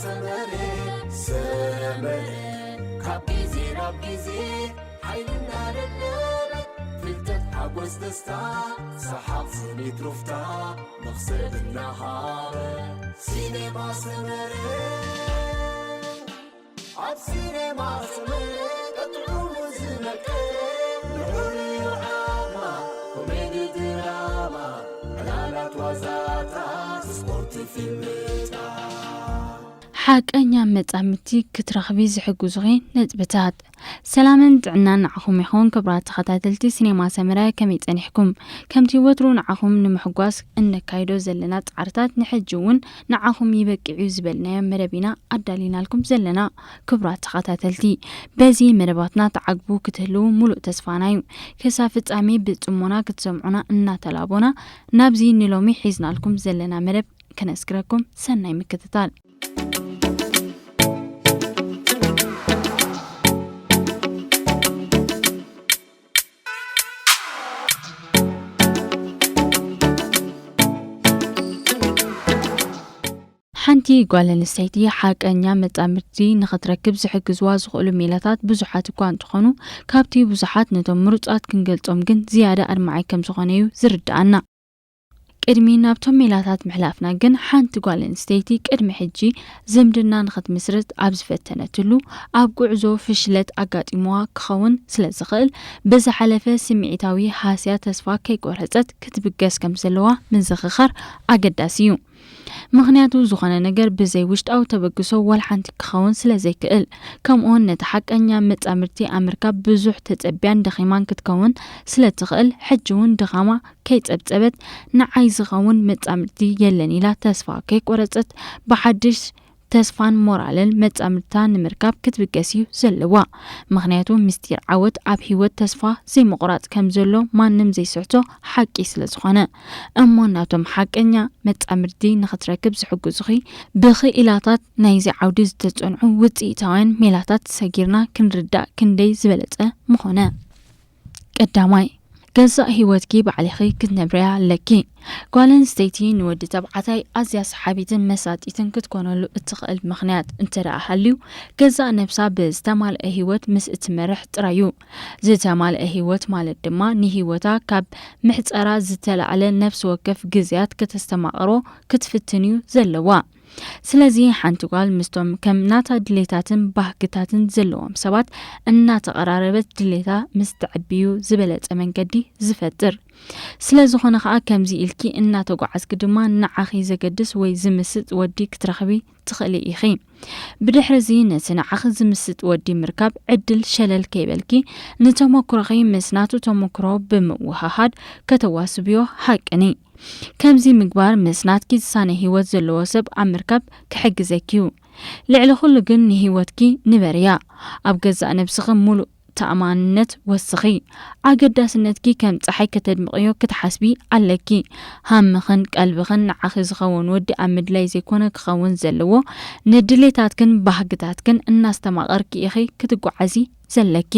ሰመረ ሰመረ ካብ ግዜ ናብ ግዜ ሓይልና ደለበ ፍልጠት ሓጎስ ደስታ ሰሓቕ ስኒት ሩፍታ መኽሰብ እናሃበ ሲኔማ ሰመረ ኣብ ሲኔማ ሰመረ ቀጥዑ ዝመቀረ ንዑ ርኢዩ ዓማ ኮሜዲ ድራማ ዕላላት ዋዛታት ስፖርት ፊልምታት ሓቀኛ መጻምድቲ ክትረኽቢ ዝሕግዙኺ ነጥብታት። ሰላምን ጥዕናን ንዓኹም ይኹን ክቡራት ተኸታተልቲ ሲኔማ ሰመረ፣ ከመይ ጸኒሕኩም? ከምቲ ወትሩ ንዓኹም ንምሕጓስ እነካይዶ ዘለና ጻዕርታት ንሕጂ እውን ንዓኹም ይበቅዕ እዩ ዝበልናዮ መደብ ኢና ኣዳሊናልኩም ዘለና። ክቡራት ተኸታተልቲ፣ በዚ መደባትና ትዓግቡ ክትህልዉ ሙሉእ ተስፋና እዩ። ክሳብ ፍጻሜ ብጽሞና ክትሰምዑና እናተላቦና ናብዚ ንሎሚ ሒዝናልኩም ዘለና መደብ ከነስግረኩም ሰናይ ምክትታል። ሓንቲ ጓል ኣንስተይቲ ሓቀኛ መጻምድቲ ንኽትረክብ ዝሕግዝዋ ዝኽእሉ ሜላታት ብዙሓት እኳ እንተኾኑ፣ ካብቲ ብዙሓት ነቶም ምሩጻት ክንገልጾም ግን ዝያዳ ኣድማዒ ከም ዝኾነ እዩ ዝርድኣና። ቅድሚ ናብቶም ሜላታት ምሕላፍና ግን፣ ሓንቲ ጓል ኣንስተይቲ ቅድሚ ሕጂ ዝምድና ንኽትምስርት ኣብ ዝፈተነትሉ፣ ኣብ ጉዕዞ ፍሽለት ኣጋጢምዋ ክኸውን ስለ ዝኽእል፣ ብዝሓለፈ ስምዒታዊ ሃስያ ተስፋ ከይቆረጸት ክትብገስ ከም ዘለዋ ምዝኽኻር ኣገዳሲ እዩ። ምኽንያቱ፣ ዝኾነ ነገር ብዘይ ውሽጣዊ ተበግሶ ዋላ ሓንቲ ክኸውን ስለ ዘይክእል፣ ከምኡውን ነቲ ሓቀኛ መጻምድቲ ኣብ ምርካብ ብዙሕ ተጸቢያን ደኺማን ክትከውን ስለ ትኽእል፣ ሕጂ እውን ድኻማ ከይጸብጸበት፣ ንዓይ ዝኸውን መጻምድቲ የለን ኢላ ተስፋ ከይቆረጸት፣ ብሓድሽ ተስፋን ሞራልን መጻምድታ ንምርካብ ክትብገስ እዩ ዘለዋ። ምኽንያቱ፣ ምስጢር ዓወት ኣብ ህይወት ተስፋ ዘይምቑራጽ ከም ዘሎ ማንም ዘይስሕቶ ሓቂ ስለ ዝኾነ። እሞ ናብቶም ሓቀኛ መጻምድቲ ንኽትረክብ ዝሕግዙኺ ብኽኢላታት ናይዚ ዓውዲ ዝተጸንዑ ውጽኢታውያን ሜላታት ሰጊርና ክንርዳእ ክንደይ ዝበለጸ ምኾነ። ቀዳማይ፣ ገዛእ ህይወትኪ ባዕልኺ ክትነብርያ ኣለኪ። ጓል ኣንስተይቲ ንወዲ ተባዕታይ ኣዝያ ሰሓቢትን መሳጢትን ክትኮነሉ እትኽእል ምኽንያት እንተ ደኣ ሃልዩ፣ ገዛእ ነብሳ ብዝተማልአ ህይወት ምስ እትመርሕ ጥራይ እዩ። ዝተማልአ ህይወት ማለት ድማ ንህይወታ ካብ ምሕጸራ ዝተላዕለ ነፍሲ ወከፍ ግዜያት ከተስተማቕሮ ክትፍትን እዩ ዘለዋ። ስለዚ ሓንቲ ጓል ምስቶም ከም ናታ ድሌታትን ባህግታትን ዘለዎም ሰባት እናተቐራረበት ድሌታ ምስ ተዕብዩ ዝበለጸ መንገዲ ዝፈጥር። ስለ ዝኾነ ኸኣ ከምዚ ኢልኪ እናተጓዓዝኪ ድማ ንዓኺ ዘገድስ ወይ ዝምስጥ ወዲ ክትረኽቢ ትኽእሊ ኢኺ። ብድሕርዚ ነቲ ንዓኺ ዝምስጥ ወዲ ምርካብ ዕድል ሸለል ከይበልኪ ንተመኩሮኺ ምስ ናቱ ተመኩሮ ብምውህሃድ ከተዋስብዮ ሓቅኒ። ከምዚ ምግባር ምስ ናትኪ ዝሳነ ህይወት ዘለዎ ሰብ ኣብ ምርካብ ክሕግዘኪ እዩ። ልዕሊ ኩሉ ግን ንህይወትኪ ንበርያ። ኣብ ገዛእ ነብስኺ ሙሉእ ተኣማንነት ወስኺ። ኣገዳስነትኪ ከም ጸሓይ ከተድምቕዮ ክትሓስቢ ኣለኪ። ሃምኽን ቀልብኽን ንዓኺ ዝኸውን ወዲ ኣብ ምድላይ ዘይኮነ ክኸውን ዘለዎ፣ ንድሌታትክን ባህግታትክን እናስተማቐርኪ ኢኺ ክትጓዓዚ ዘለኪ።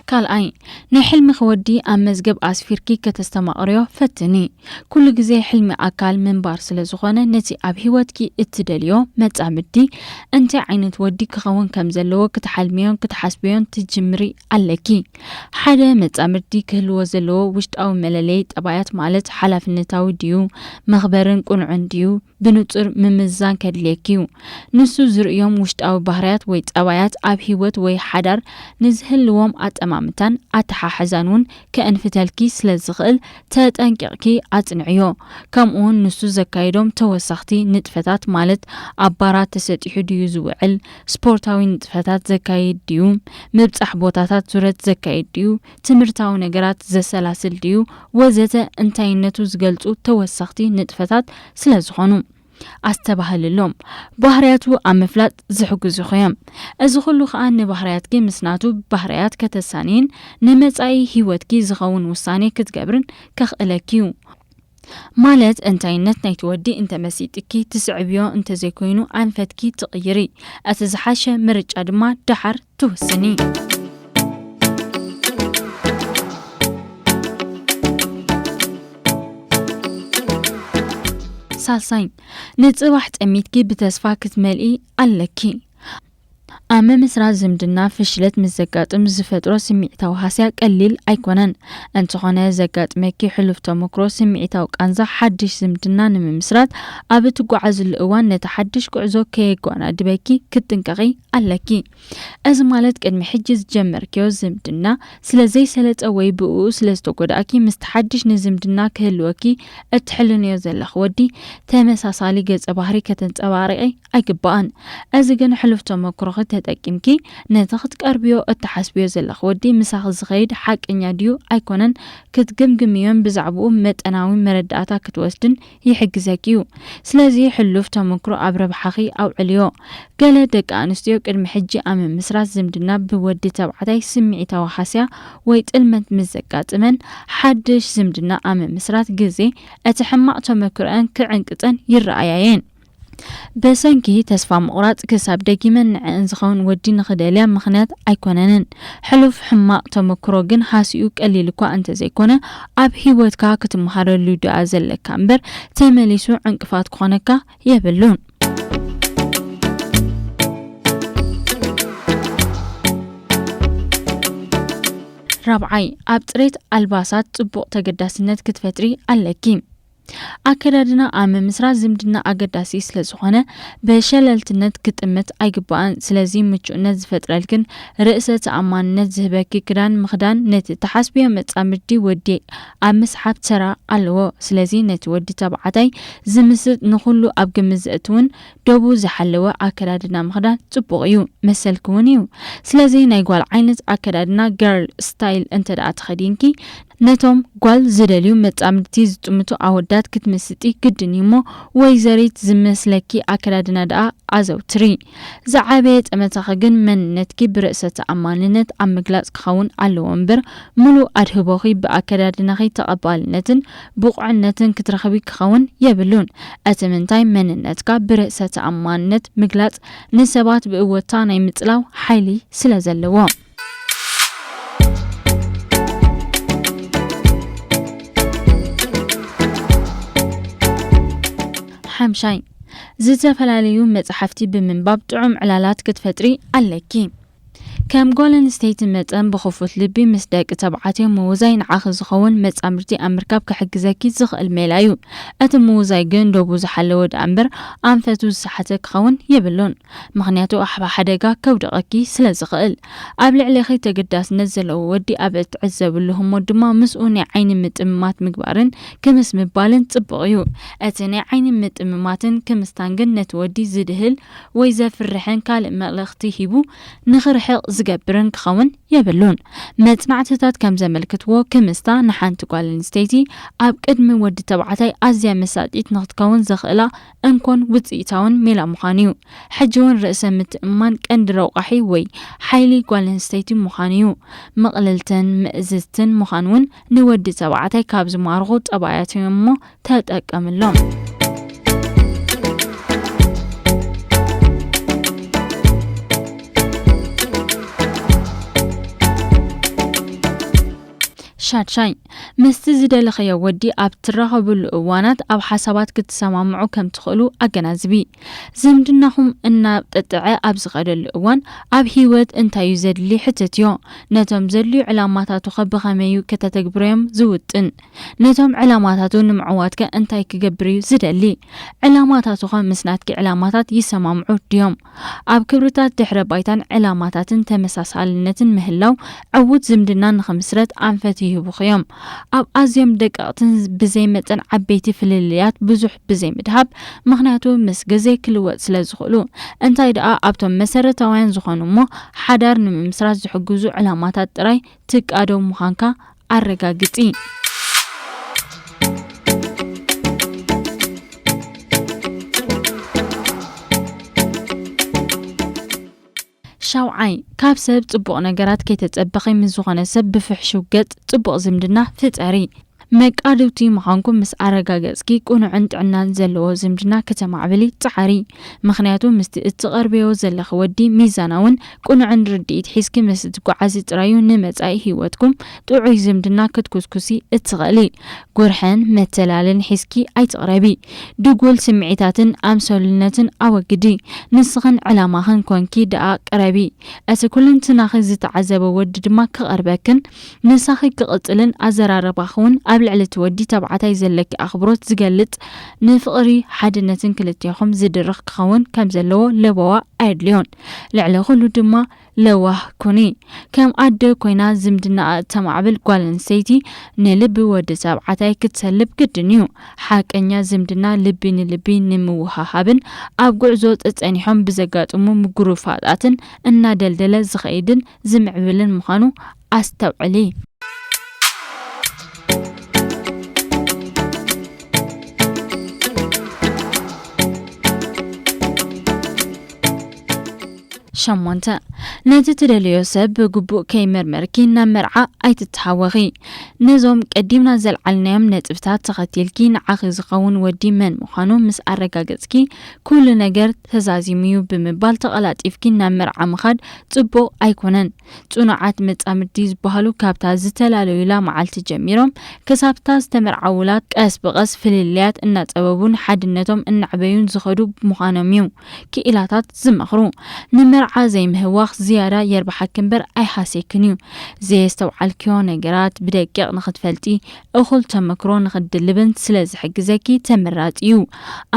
ካልኣይ፣ ናይ ሕልምኺ ወዲ ኣብ መዝገብ ኣስፊርኪ ከተስተማቕርዮ ፈትኒ። ኩሉ ግዜ ሕልሚ ኣካል ምንባር ስለ ዝኾነ፣ ነቲ ኣብ ህይወትኪ እትደልዮ መጻምድቲ እንታይ ዓይነት ወዲ ክኸውን ከም ዘለዎ ክትሓልምዮን ክትሓስብዮን ትጅምሪ ኣለኪ። ሓደ መጻምድቲ ክህልዎ ዘለዎ ውሽጣዊ መለለዪ ጠባያት ማለት ሓላፍነታዊ ድዩ፣ መኽበርን ቅኑዕን ድዩ፣ ብንጹር ምምዝዛን ከድልየኪ እዩ። ንሱ ዝርእዮም ውሽጣዊ ባህርያት ወይ ጠባያት ኣብ ህይወት ወይ ሓዳር ንዝህልዎም ኣጠማምታን ኣተሓሕዛን እውን ከእንፍተልኪ ስለ ዝኽእል ተጠንቂቕኪ ኣጽንዕዮ። ከምኡውን ንሱ ዘካይዶም ተወሰኽቲ ንጥፈታት ማለት ኣብ ባራት ተሰጢሑ ድዩ ዝውዕል፣ ስፖርታዊ ንጥፈታት ዘካይድ ድዩ፣ ምብጻሕ ቦታታት ዙረት ዘካይድ ድዩ፣ ትምህርታዊ ነገራት ዘሰላስል ድዩ ወዘተ እንታይነቱ ዝገልጹ ተወሰኽቲ ንጥፈታት ስለ ዝኾኑ ኣስተባህልሎም። ባህርያቱ ኣብ ምፍላጥ ዝሕግዙኺ እዮም። እዚ ኩሉ ኸኣ ንባህርያትኪ ምስ ናቱ ባህርያት ከተሳንይን ንመጻኢ ህይወትኪ ዝኸውን ውሳኔ ክትገብርን ከኽእለኪ እዩ። ማለት እንታይነት ናይቲ ወዲ እንተመሲጥኪ ትስዕብዮ እንተዘይኮይኑ ኣንፈትኪ ትቕይሪ። እቲ ዝሓሸ ምርጫ ድማ ደሓር ትውስኒ። ሳልሳይ፣ ንጽባሕ ጠሚትኪ ብተስፋ ክትመልኢ ኣለኪ። ኣብ ምምስራት ዝምድና ፍሽለት ምስ ዘጋጥም ዝፈጥሮ ስምዒታዊ ሃስያ ቀሊል ኣይኮነን። እንተኾነ፣ ዘጋጥመኪ ሕሉፍ ተመክሮ ስምዒታዊ ቃንዛ ሓድሽ ዝምድና ንምምስራት ኣብ እትጓዓዝሉ እዋን፣ ነቲ ሓድሽ ጉዕዞ ከየጓናድበኪ ክትጥንቀቒ ኣለኪ። እዚ ማለት፣ ቅድሚ ሕጂ ዝጀመርክዮ ዝምድና ስለ ዘይሰለጠ ወይ ብእኡ ስለ ዝተጎዳእኪ፣ ምስቲ ሓድሽ ንዝምድና ክህልወኪ እትሕልንዮ ዘለኺ ወዲ ተመሳሳሊ ገጸ ባህሪ ከተንጸባርቒ ኣይግባእን። እዚ ግን፣ ሕሉፍ ተመክሮኺ ተጠቂምኪ ነቲ ክትቀርብዮ እትሓስብዮ ዘለኺ ወዲ ምሳኺ ዝኸይድ ሓቀኛ ድዩ ኣይኮነን ክትግምግምዮን ብዛዕባኡ መጠናዊ መረዳእታ ክትወስድን ይሕግዘኪ እዩ። ስለዚ፣ ሕሉፍ ተመክሮ ኣብ ረብሓኺ ኣውዕልዮ። ገለ ደቂ ኣንስትዮ ቅድሚ ሕጂ ኣብ ምምስራት ዝምድና ብወዲ ተባዕታይ ስምዒታዊ ሃስያ ወይ ጥልመት ምስ ዘጋጥመን፣ ሓድሽ ዝምድና ኣብ ምምስራት ግዜ እቲ ሕማቕ ተመክሮአን ክዕንቅጸን ይረኣያ እየን። ብሰንኪ ተስፋ ምቑራጽ ክሳብ ደጊመን ንዕእን ዝኸውን ወዲ ንኽደልያ ምኽንያት ኣይኮነንን። ሕሉፍ ሕማቕ ተመክሮ ግን ሃስይኡ ቀሊል እኳ እንተዘይኮነ፣ ኣብ ህይወትካ ክትመሃረሉ ድኣ ዘለካ እምበር፣ ተመሊሱ ዕንቅፋት ክኾነካ የብሉን። ራብዓይ፣ ኣብ ጽሬት ኣልባሳት ጽቡቕ ተገዳስነት ክትፈጥሪ ኣለኪ። ኣከዳድና ኣብ ምምስራት ዝምድና ኣገዳሲ ስለ ዝኾነ፣ ብሸለልትነት ክጥምት ኣይግባእን። ስለዚ፣ ምቹእነት ዝፈጥረልክን ርእሰ ተኣማንነት ዝህበኪ ክዳን ምኽዳን፣ ነቲ ትሓስብዮ መጻምድቲ ወዲ ኣብ ምስሓብ ተራ ኣለዎ። ስለዚ፣ ነቲ ወዲ ተባዕታይ ዝምስጥ፣ ንኹሉ ኣብ ግምት ዘእትውን ዶቡ ዝሓለወ ኣከዳድና ምኽዳን ጽቡቕ እዩ፣ መሰልኪ እውን እዩ። ስለዚ፣ ናይ ጓል ዓይነት ኣከዳድና፣ ገርል ስታይል፣ እንተ ደኣ ተኸዲንኪ፣ ነቶም ጓል ዝደልዩ መጻምድቲ ዝጥምቱ ኣወዳት ክትምስጢ ግድን እዩ እሞ፣ ወይዘሪት ዝመስለኪ ኣከዳድና ደኣ ኣዘውትሪ። ዝዓበየ ጠመተኺ ግን መንነትኪ ብርእሰ ተኣማንነት ኣብ ምግላጽ ክኸውን ኣለዎ እምበር፣ ምሉእ ኣድህቦኺ ብኣከዳድናኺ ተቐባልነትን ብቑዕነትን ክትረኽቢ ክኸውን የብሉን። እቲ ምንታይ፣ መንነትካ ብርእሰ ተኣማንነት ምግላጽ ንሰባት ብእወታ ናይ ምጽላው ሓይሊ ስለ ዘለዎ። ሓምሻይ፣ ዝተፈላለዩ መጽሓፍቲ ብምንባብ ጥዑም ዕላላት ክትፈጥሪ ኣለኪ። ከም ጓል ኣንስተይቲ መጠን፣ ብኽፉት ልቢ ምስ ደቂ ተባዕትዮ ምውዛይ ንዓኺ ዝኸውን መጻምድቲ ኣብ ምርካብ ክሕግዘኪ ዝኽእል ሜላ እዩ። እቲ ምውዛይ ግን ዶቡ ዝሓለወ ደኣ እምበር፣ ኣንፈቱ ዝሰሓተ ክኸውን የብሉን። ምኽንያቱ፣ ኣብ ሓደጋ ከውድቐኪ ስለ ዝኽእል። ኣብ ልዕሌኺ ተገዳስነት ዘለዎ ወዲ ኣብ እትዕዘብሉ ህሞት ድማ፣ ምስኡ ናይ ዓይኒ ምጥምማት ምግባርን ክምስ ምባልን ጽቡቕ እዩ። እቲ ናይ ዓይኒ ምጥምማትን ክምስታን ግን፣ ነቲ ወዲ ዝድህል ወይ ዘፍርሕን ካልእ መልእኽቲ ሂቡ ንኽርሕቕ ዝገብርን ክኸውን የብሉን። መጽናዕትታት ከም ዘመልክትዎ፣ ክምስታ ንሓንቲ ጓል ኣንስተይቲ ኣብ ቅድሚ ወዲ ተባዕታይ ኣዝያ መሳጢት ንኽትከውን ዘኽእላ እንኮን ውጽኢታውን ሜላ ምዃኑ እዩ። ሕጂ እውን፣ ርእሰ ምትእምማን ቀንዲ ረቋሒ ወይ ሓይሊ ጓል ኣንስተይቲ ምዃኑ እዩ። ምቕልልትን ምእዝዝትን ምዃን እውን ንወዲ ተባዕታይ ካብ ዝማርኹ ጠባያት እዮም እሞ፣ ተጠቀምሎም። ሻድሻይ፣ ምስቲ ዝደለኽዮ ወዲ ኣብ ትራኸብሉ እዋናት ኣብ ሓሳባት ክትሰማምዑ ከም ትኽእሉ ኣገናዝቢ። ዝምድናኹም እናጠጥዐ ኣብ ዝኸደሉ እዋን፣ ኣብ ህይወት እንታይ እዩ ዘድሊ ሕተትዮ። ነቶም ዘድልዩ ዕላማታቱኸ ብኸመይ እዩ ከተተግብርዮም ዝውጥን? ነቶም ዕላማታቱ ንምዕዋትከ እንታይ ክገብር እዩ ዝደሊ? ዕላማታቱኸ ምስ ናትኪ ዕላማታት ይሰማምዑ ድዮም? ኣብ ክብርታት ድሕረ ባይታን ዕላማታትን ተመሳሳልነትን ምህላው፣ ዕዉት ዝምድና ንኽምስረት ኣንፈት ይህቡኺ እዮም። ኣብ ኣዝዮም ደቀቕትን ብዘይ መጠን ዓበይቲ ፍልልያት ብዙሕ ብዘይ ምድሃብ፣ ምኽንያቱ ምስ ግዜ ክልወጥ ስለ ዝኽእሉ። እንታይ ደኣ ኣብቶም መሰረታውያን ዝኾኑ እሞ፣ ሓዳር ንምምስራት ዝሕግዙ ዕላማታት ጥራይ ትቃደው ምዃንካ ኣረጋግጺ። ሻውዓይ፣ ካብ ሰብ ጽቡቕ ነገራት ከይተጸበኺ፣ ምስ ዝኾነ ሰብ ብፍሕሹው ገጽ ጽቡቕ ዝምድና ፍጠሪ። መቃድብቲ ምዃንኩም ምስ ኣረጋገጽኪ፣ ቅኑዕን ጥዕናን ዘለዎ ዝምድና ከተማዕብሊ ጸዓሪ። ምኽንያቱ ምስቲ እትቐርብዮ ዘለኺ ወዲ ሚዛናውን ቅኑዕን ርድኢት ሒዝኪ ምስ እትጓዓዚ ጥራዩ ንመጻኢ ህይወትኩም ጥዑይ ዝምድና ክትኩስኩሲ እትኽእሊ። ጉርሕን መተላልን ሒዝኪ ኣይትቕረቢ። ድጉል ስምዒታትን ኣምሰሉነትን ኣወግዲ። ንስኽን ዕላማኽን ኮንኪ ደኣ ቅረቢ። እቲ ኩለንትናኺ ዝተዓዘበ ወዲ ድማ ክቐርበክን ንሳኺ ክቕጽልን ኣዘራርባኺ እውን ኣብ ልዕሊ እቲ ወዲ ተባዕታይ ዘለኪ ኣኽብሮት ዝገልጽ፣ ንፍቕሪ ሓድነትን ክልቴኹም ዝድርኽ ክኸውን ከም ዘለዎ ለበዋ ኣየድልዮን። ልዕሊ ኩሉ ድማ ለዋህ ኩኒ። ከም ኣደ ኮይና ዝምድናኣ እተማዕብል ጓል ኣንስተይቲ ንልቢ ወዲ ተባዕታይ ክትሰልብ ግድን እዩ። ሓቀኛ ዝምድና ልቢ ንልቢ ንምውሃሃብን ኣብ ጉዕዞ ጸጸኒሖም ብዘጋጥሙ ምጉርፋጣትን እናደልደለ ዝኸይድን ዝምዕብልን ምዃኑ ኣስተውዕሊ። ሸሞንተ፣ ነቲ ትደልዮ ሰብ ብግቡእ ከይመርመርኪ ናብ መርዓ ኣይትተሃወኺ። ነዞም ቀዲምና ዘልዓልናዮም ነጥብታት ተኸቲልኪ ንዓኺ ዝኸውን ወዲ መን ምዃኑ ምስ ኣረጋገጽኪ፣ ኩሉ ነገር ተዛዚሙ'ዩ ብምባል ተቐላጢፍኪ ናብ መርዓ ምኻድ ጽቡቕ ኣይኮነን። ጽኑዓት መጻምድቲ ዝበሃሉ ካብታ ዝተላለዩላ መዓልቲ ጀሚሮም ክሳብታ ዝተመርዓዉላ ቀስ ብቐስ ፍልልያት እናጸበቡን ሓድነቶም እናዕበዩን ዝኸዱ ብምዃኖም እዩ ክኢላታት ዝመኽሩ። ንመርዓ ዘይምህዋኽ ዝያዳ የርብሓኪ እምበር ኣይሃስየክን እዩ። ዘየስተውዓልክዮ ነገራት ብደቂቕ ንኽትፈልጢ እኹል ተመክሮ ንኽትድልብን ስለ ዝሕግዘኪ ተመራጺ እዩ።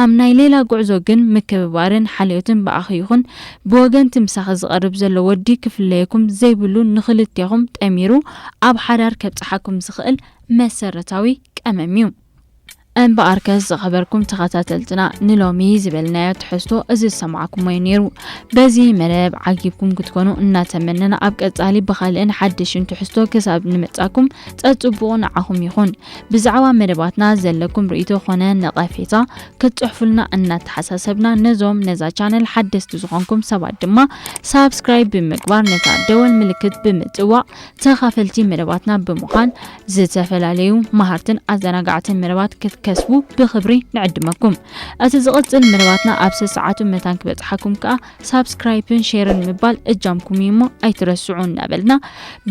ኣብ ናይ ሌላ ጉዕዞ ግን ምክብባርን ሓልዮትን ብኣኺ ይኹን ብወገንቲ ምሳኺ ዝቐርብ ዘሎ ወዲ ክፍለየኩም ዘይብሉ ንኽልቴኹም ጠሚሩ ኣብ ሓዳር ከብጽሓኩም ዝኽእል መሰረታዊ ቀመም እዩ። እምበኣርከስ ዝኸበርኩም ተኸታተልትና ንሎሚ ዝበልናዮ ትሕዝቶ እዚ ዝሰማዕኩሞ እዩ ነይሩ። በዚ መደብ ዓጊብኩም ክትኮኑ እናተመነና ኣብ ቀጻሊ ብኻልእን ሓድሽን ትሕዝቶ ክሳብ ንመጻኩም ጸጽቡቑ ንዓኹም ይኹን። ብዛዕባ መደባትና ዘለኩም ርእይቶ ኾነ ነቐፌታ ክትጽሕፉልና እናተሓሳሰብና ነዞም ነዛ ቻነል ሓደስቲ ዝኾንኩም ሰባት ድማ ሳብስክራይብ ብምግባር ነታ ደወል ምልክት ብምጥዋቕ ተኻፈልቲ መደባትና ብምዃን ዝተፈላለዩ መሃርትን ኣዘናጋዕትን መደባት ክትከስቡ ብኽብሪ ንዕድመኩም። እቲ ዝቕጽል መደባትና ኣብ ሰሰዓቱ መታን ክበጽሓኩም ከኣ ሳብስክራይብን ሼርን ምባል እጃምኩም እዩ እሞ ኣይትረስዑ እናበልና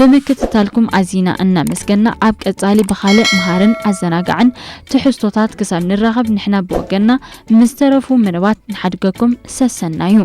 ብምክትታልኩም ኣዚና እናመስገና ኣብ ቀጻሊ ብኻልእ መሃርን ኣዘናጋዕን ትሕዝቶታት ክሳብ ንራኸብ ንሕና ብወገንና ምስ ተረፉ መደባት ንሓድገኩም ሰሰናዩ።